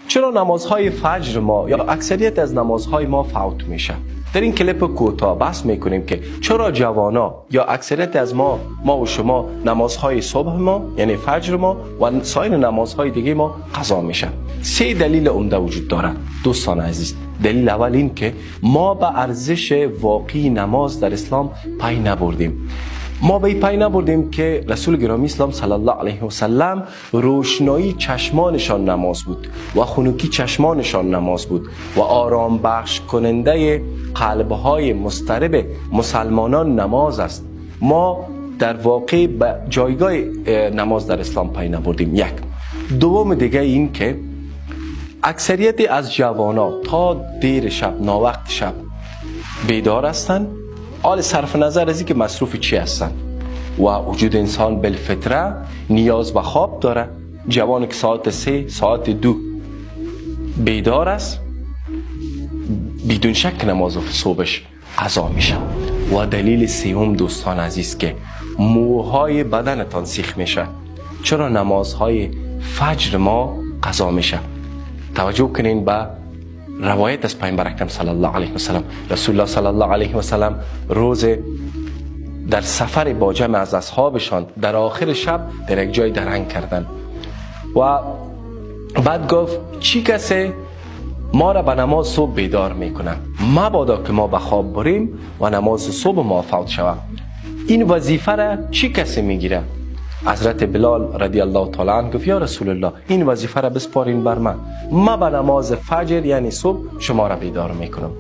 چرا نمازهای فجر ما یا اکثریت از نمازهای ما فوت میشه؟ در این کلیپ کوتاه بحث میکنیم که چرا جوانا یا اکثریت از ما و شما نمازهای صبح ما یعنی فجر ما و سایر نمازهای دیگه ما قضا میشه. سه دلیل عمده وجود داره دوستان عزیز. دلیل اول این که ما به ارزش واقعی نماز در اسلام پی نبردیم. ما به پی نبردیم که رسول گرامی اسلام صلی الله علیه و سلم روشنایی چشمانشان نماز بود و خنوکی چشمانشان نماز بود و آرام بخش کننده قلبهای مضطرب مسلمانان نماز است. ما در واقع به جایگاه نماز در اسلام پی نبردیم. یک. دوم دیگه این که اکثریت از جوانا تا دیر شب، ناوقت شب بیدار هستند، حال صرف نظر از اینکه مصروف چی هستن و وجود انسان بالفطره نیاز به خواب داره. جوان که ساعت 3 ساعت 2 بیدار است، بدون شک نماز صبحش قضا میشه. و دلیل سوم دوستان عزیز که موهای بدنتان سیخ میشه. چرا نمازهای فجر ما قضا میشه؟ توجه کنین به روایت از پیامبر اکرم صلی الله علیه و سلم. رسول الله صلی الله علیه و سلم روز در سفر با جمع از اصحابشان در آخر شب در یک جای درنگ کردن و بعد گفت چی کسی ما را به نماز صبح بیدار میکنه؟ مبادا که ما به خواب بریم و نماز صبح ما فوت شود. این وظیفه را چی کسی میگیره؟ حضرت بلال رضی الله تعالی عنه گفت یا رسول الله این وظیفه را بسپارین بر من، ما به نماز فجر یعنی صبح شما را بیدار میکنم.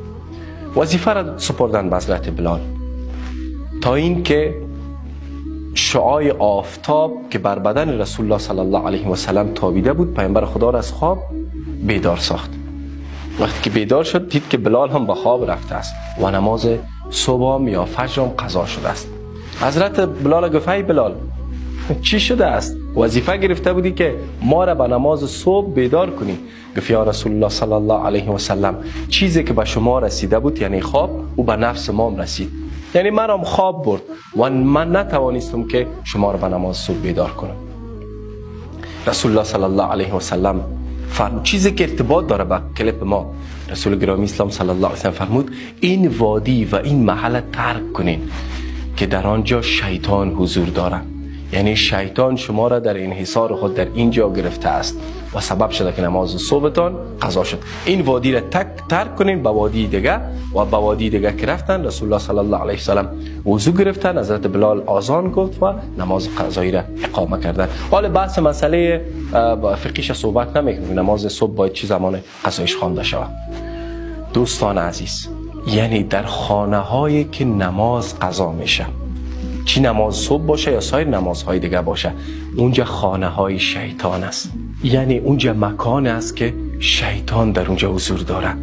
وظیفه را سپردن به حضرت بلال تا اینکه شعاع آفتاب که بر بدن رسول الله صلی الله علیه و سلم تابیده بود پیامبر خدا را از خواب بیدار ساخت. وقتی که بیدار شد دید که بلال هم به خواب رفته است و نماز صبح یا فجر هم قضا شده است. حضرت بلال گفت ای بلال چی شده است؟ وظیفه گرفته بودی که ما را به نماز صبح بیدار کنی. گفت یا رسول الله صلی الله علیه و سلم چیزی که به شما رسیده بود یعنی خواب او به نفس ما رسید، یعنی منم خواب برد و من نتوانستم که شما را به نماز صبح بیدار کنم. رسول الله صلی الله علیه و سلم فرمود چیزی که ارتباط داره به کلیپ ما، رسول گرامی اسلام صلی الله علیه و سلم فرمود این وادی و این محل ترک کنین که در آنجا شیطان حضور داره، یعنی شیطان شما را در انحصار خود در اینجا گرفته است و سبب شده که نماز صبحتان قضا شد. این وادی را ترک کنین به وادی دیگه و به وادی دیگه که رفتن رسول الله صلی الله علیه و سلم وضو گرفتن، حضرت بلال آذان گفت و نماز قضایی را اقامه کردن. حالا بحث مسئله فقهیش صحبت نمیکنیم، نماز صبح باید چه زمان قضایش خوانده شود. دوستان عزیز، یعنی در خانه هایی که نماز قضا میشه، چی نماز صبح باشه یا سایر نمازهای دیگه باشه، اونجا خانه های شیطان است. یعنی اونجا مکان است که شیطان در اونجا حضور داره.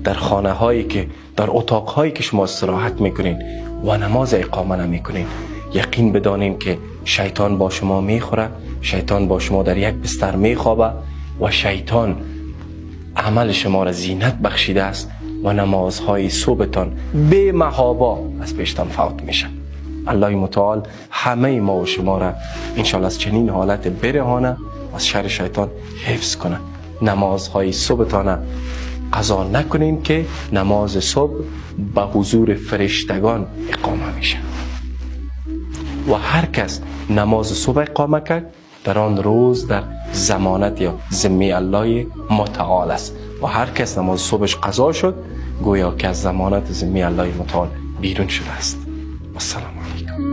در خانه هایی که در اتاق هایی که شما استراحت میکنین و نماز اقامه نمیکنین، یقین بدانین که شیطان با شما میخوره، شیطان با شما در یک بستر میخوابه و شیطان عمل شما را زینت بخشیده است و نمازهای صبحتان به محابا از پیشتان فوت میشه. الله متعال همه ما و شما را انشاءالله از چنین حالت برهانه، از شر شیطان حفظ کنه. نمازهای صبحتان قضا نکنین که نماز صبح به حضور فرشتگان اقامه میشه و هر کس نماز صبح اقامه کرد در آن روز در ضمانت یا ذمه الله متعال است و هر کس نماز صبحش قضا شد گویا که از ضمانت ذمه الله متعال بیرون شده است. السلام علیکم.